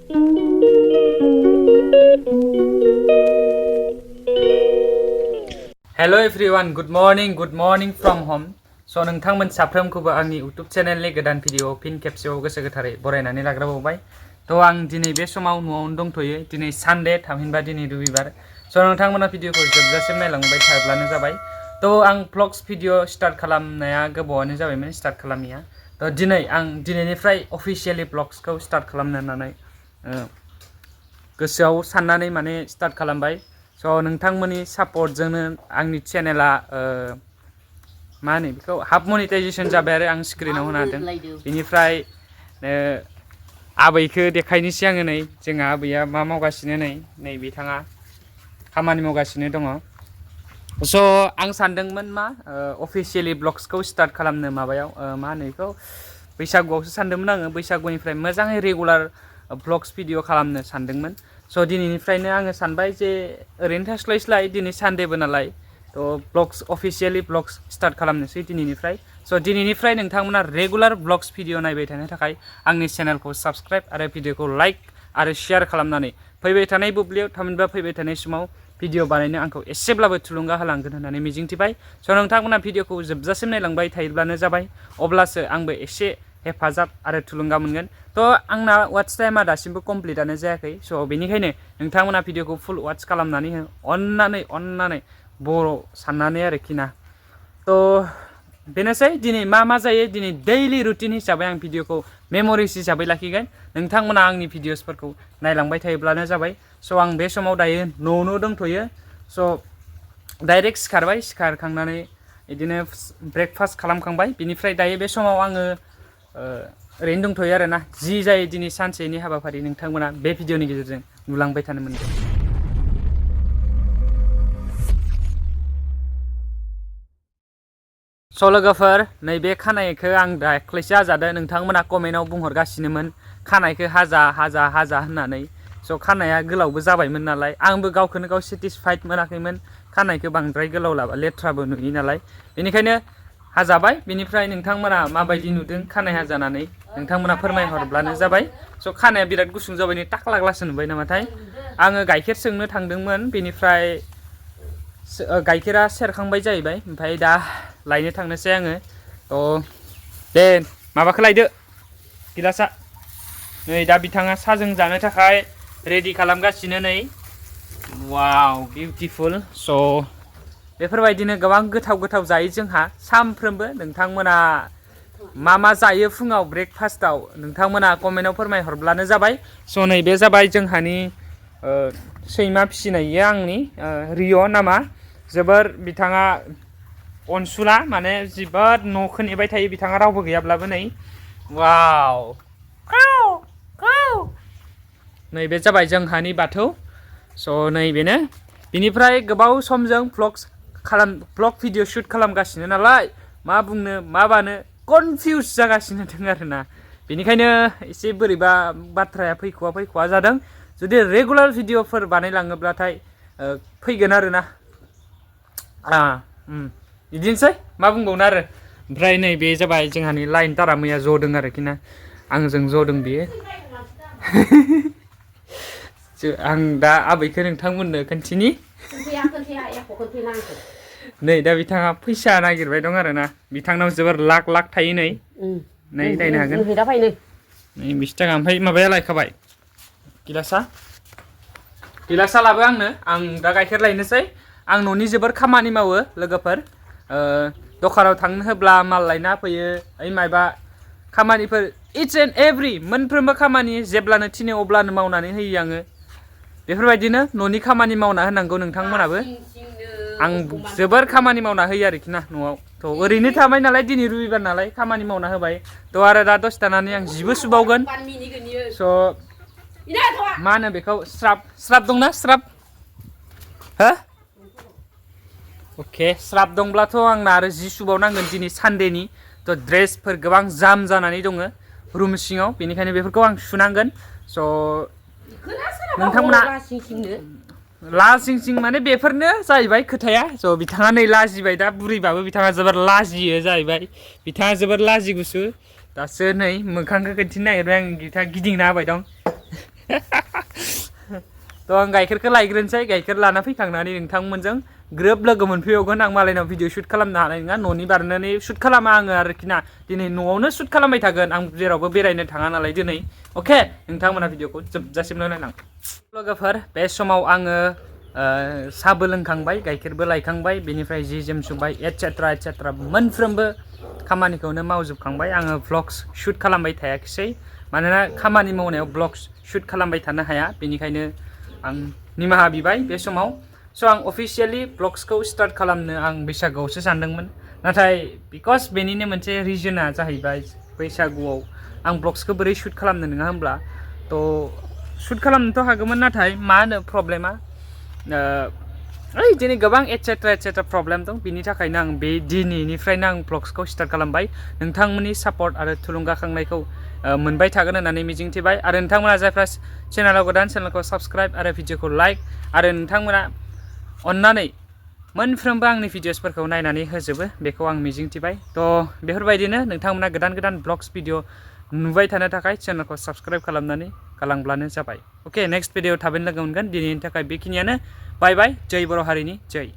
Hello everyone, good morning from home. So नोंथांमोन साफ्रोमखौबो आंनि YouTube चेनेलनि गोदान भिडिअ फिन खेबसेबाव गोसो गोथारै बरायनानै लाग्रोबावबाय। थ' आं दिनै बे समाव न'आवनो दंथ'यो। दिनै सानडे थामहिनबा दिनै रबिबार। स' नोंथांमोना भिडिअखौ जोबजासिम नायलांबाय थाब्लानो जाबाय। थ' आं व्लग्स भिडिअ स्टार्ट खालामनाया गोबावानो जाबायमोन स्टार्ट खालामनाया। थ' दिनै आं दिनैनिफ्राय अफिशियेलि व्लग्सखौ स्टार्ट खालामनो होननानै गोसोआव साननानै माने स्टार्ट खालामबाय। स' नोंथांमोननि सापर्टजोंनो आंनि चेनेला मा होनो बेखौ हाफ मनिटाइजेशन जाबाय आरो आं स्क्रिनाव होनो हादों। बेनिफ्राय आबैखौ देखायनोसै आङो नै जोंहा आबैया मा मावगासिनो नै बिथाङा खामानि मावगासिनो दङ। स' आं सानदोंमोन मा अफिशियेलि ब्लग्सखौ स्टार्ट खालामनो माबायाव मा होनो बेखौ बैसागुआवसो सानदोंमोन आङो। बैसागुनिफ्राय मोजाङै रेगुलार ब्लग्स भिडिअ खालामनो सानदोंमोन। स' दिनैनिफ्रायनो आङो सानबाय जे ओरैनो थास्लायस्लाय दिनै सानडेबो नालाय थ' ब्लग्स अफिशियेलि ब्लग्स स्टार्ट खालामनोसै दिनैनिफ्राय। स' दिनैनिफ्राय नोंथांमोना रेगुलार ब्लग्स भिडिअ नायबाय थानो थाखाय आंनि चेनेलखौ साबस्क्राइब आरो भिडिअखौ लाइक आरो शेयार खालामनानै फैबाय थानाय बुब्लियाव थामहिनबा फैबाय थानाय समाव भिडिअ बानायनो आंखौ एसेब्लाबो थुलुंगा होलांगोन होननानै मिजिंथिबाय। स' नोंथांमोना भिडिअखौ जोबजासिम नायलांबाय थायोब्लानो जाबाय, अब्लासो आंबो एसे हेफाजाब आरो थुलुंगा मोनगोन। थ' आंना वाट्च टाइमा दासिमबो कमप्लिटआनो जायाखै। स' बेनिखायनो नोंथांमोना भिडिअखौ फुल वाट्च खालामनानै हो अननानै बर' साननानै आरोखि ना। थ' बेनोसै दिनै मा जायो दिनै दैलि रुटिन हिसाबै आं भिडिअखौ मेम'रिस हिसाबै लाखिगोन। नोंथांमोना आंनि भिडिअसफोरखौ नायलांबाय थायोब्लानो जाबाय। स' आं बे समाव दायो न'आवनो दंथ'यो। स' डाइरेक्ट सिखारबाय, सिखारखांनानै बिदिनो ब्रेकफास्ट खालामखांबाय। बिनिफ्राय दायो बे समाव आङो ओरैनो दंथ'यो आरोना। जि जायो दिनै सानसेनि हाबाफारि नोंथांमोना बे भिडिअनि गेजेरजों नुलांबाय थानो मोनगोन। स' लोगोफोर नैबे खानायखौ आं दाख्लैसो हाजादों। नोंथांमोना कमेन्टआव बुंहरगासिनोमोन खानायखौ हाजा होननानै। स' खानाया गोलावबो जाबायमोन नालाय आंबो गावखौनो गाव सेटिसफाइड मोनाखैमोन। खानायखौ बांद्राय गोलाव लाबा लेथ्राबो नुयो नालाय, बेनिखायनो हाजाबाय। बेनिफ्राय नोंथांमोना माबायदि नुदों खानाय हाजानानै नोंथांमोना फोरमायहरब्लानो जाबाय। स' खानाया बिराद गुसुं जाबाय, नै टाक्ला ग्लासो नुबाय नामाथाय। आङो गाइखेर सोंनो थांदोंमोन, बेनिफ्राय गाइखेरा सेरखांबाय जाहैबाय। ओमफ्राय दा लायनो थांनोसै आङो। थ' दे माबाखौ लायदो गिलासा। नै दा बिथाङा साहाजों जानो थाखाय रेडि खालामगासिनो नै। वाव बिउटिफुल। स' बेफोरबायदिनो गोबां गोथाव जायो जोंहा सानफ्रोमबो। नोंथांमोना मा जायो फुङाव ब्रेकफास्टआव नोंथांमोना कमेन्टआव फोरमायहरब्लानो जाबाय। स' नैबे जाबाय जोंहानि सैमा फिसिनाय आंनि रिय' नामा। जोबोर बिथाङा अनसुला, माने जोबोद न'खौ नेबाय थायो बिथाङा रावबो गैयाब्लाबो नै। वाव नैबे जाबाय जोंहानि बाथौ। स' नैबेनो बिनिफ्राय गोबाव समजों ब्लग भिडिअ शुट खालामगासिनो नालाय मा बुंनो मा बानो कनफिउस जागासिनो दं आरोना। बेनिखायनो एसे बोरैबा बाथ्राया फैख'वा जादों। जुदि रेगुलार भिडिअफोर बानायलाङोब्लाथाय फैगोन आरोना। बिदिनोसै मा बुंबावनो आरो। ओमफ्राय नैबे जाबाय जोंहानि लाइन तारा मैया जदों आरोखि ना, आंजों जदों बेयो। आं दा आबैखौ नोंथांमोननो खोन्थिनि। नै दा बिथाङा फैसा नागिरबाय दं आरोना। बिथांनाव जोबोर लाख थायो नै नायनो हागोन। नै 20 थाखा। ओमफ्राय माबाया लायखाबाय गिलासा लाबो आंनो। आं दा गाइखेर लायनोसै। आं न'नि जोबोर खामानि मावो लोगोफोर। दखानाव थांनो होब्ला माल लायना फैयो, ओइ मायबा खामानिफोर इट्स एन्ड एभ्रि मोनफ्रोमबो खामानि जेब्लानो थिनो अब्लानो मावनानै होयो आङो। बेफोरबायदिनो न'नि खामानि मावना होनांगौ नोंथांमोनाबो। आं जोबोर खामानि मावना होयो आरोखि ना न'आव। थ' ओरैनो थाबाय नालाय दिनै रबिबार नालाय खामानि मावना होबाय। थ' आरो दा दसे थानानै आं जिबो सुबावगोन। स' मा होनो बेखौ स्राब दंना स्राब हो अके स्राब दंब्लाथ' आंना आरो जि सुबावनांगोन दिनै सानडेनि। थ' ड्रेसफोर गोबां जाम जानानै दङ रुम सिङाव, बेनिखायनो बेफोरखौ आं सुनांगोन। स' नोंथांमोना लाजिं माने बेफोरनो जाहैबाय खोथाया। स' बिथाङा नै लाजिबाय, दा बुरैबाबो बिथाङा जोबोर लाजियो जाहैबाय। बिथाङा जोबोर लाजिगुसु। दासो नै मोखांखौ खोन्थिनो नागिरबाय आं, बिथाङा गिदिंना होबाय दं। थ' आं गाइखेरखौ लायग्रोनोसै गाइखेर लाना फैखांनानै नोंथांमोनजों ग्रोब लोगो मोनफैबावगोन आं मालायनाव भिडिअ शुट खालामनो हानाय नङा न'नि बारनानै शुट खालामा आङो आरोखि ना दिनै न'आवनो शुट खालामबाय थागोन आं जेरावबो बेरायनो थाङा नालाय दिनै अके नोंथांमोना भिडिअखौ जोबजासिम नायलां लोगोफोर बे समाव आङो साहाबो लोंखांबाय गाइखेरबो लायखांबाय बेनिफ्राय जि जोम सुबाय एटसेट्रा मोनफ्रोमबो खामानिखौनो मावजोबखांबाय आङो व्लग्स शुट खालामबाय थायाखिसै मानोना खामानि मावनायाव व्लग्स शुट खालामबाय थानो हाया बेनिखायनो आं निमाहा बिबाय बे समाव स' आं अफिसियेलि व्लग्सखौ स्टार्ट खालामनो आं बैसागुआवसो सानदोंमोन नाथाय बिकज बेनिनो मोनसे रिजोना जाहैबाय बैसागुआव आं व्लग्सखौ बोरै शुट खालामनो नङा होमब्ला थ' शुट खालामनोथ' हागौमोन नाथाय मा होनो प्रब्लेमा दिनै गोबां एटसेट्रा प्रब्लेम दं बिनि थाखायनो आं बे दिनैनिफ्रायनो आं व्लग्सखौ स्टार्ट खालामबाय नोंथांमोननि सापर्ट आरो थुलुंगाखांनायखौ मोनबाय थागोन होननानै मिजिंथिबाय आरो नोंथांमोना जायफ्रा चेनेलाव गोदान चेनेलखौ साबस्क्राइब आरो भिडिअखौ लाइक आरो नोंथांमोना अन्नानै मोनफ्रोमबो आंनि भिडिअसफोरखौ नायनानै होजोबो बेखौ आं मिजिंथिबाय थ' बेफोरबायदिनो नोंथांमोना गोदान ब्लग्स भिडिअ नुबाय थानो थाखाय चेनेलखौ साबस्क्राइब खालामनानै गालांब्लानो जाबाय अके नेक्स्ट भिडिअ थाबैनो लोगो मोनगोन दिनैनि थाखाय बेखिनियानो बाय बाय जय बर' हारिनि जय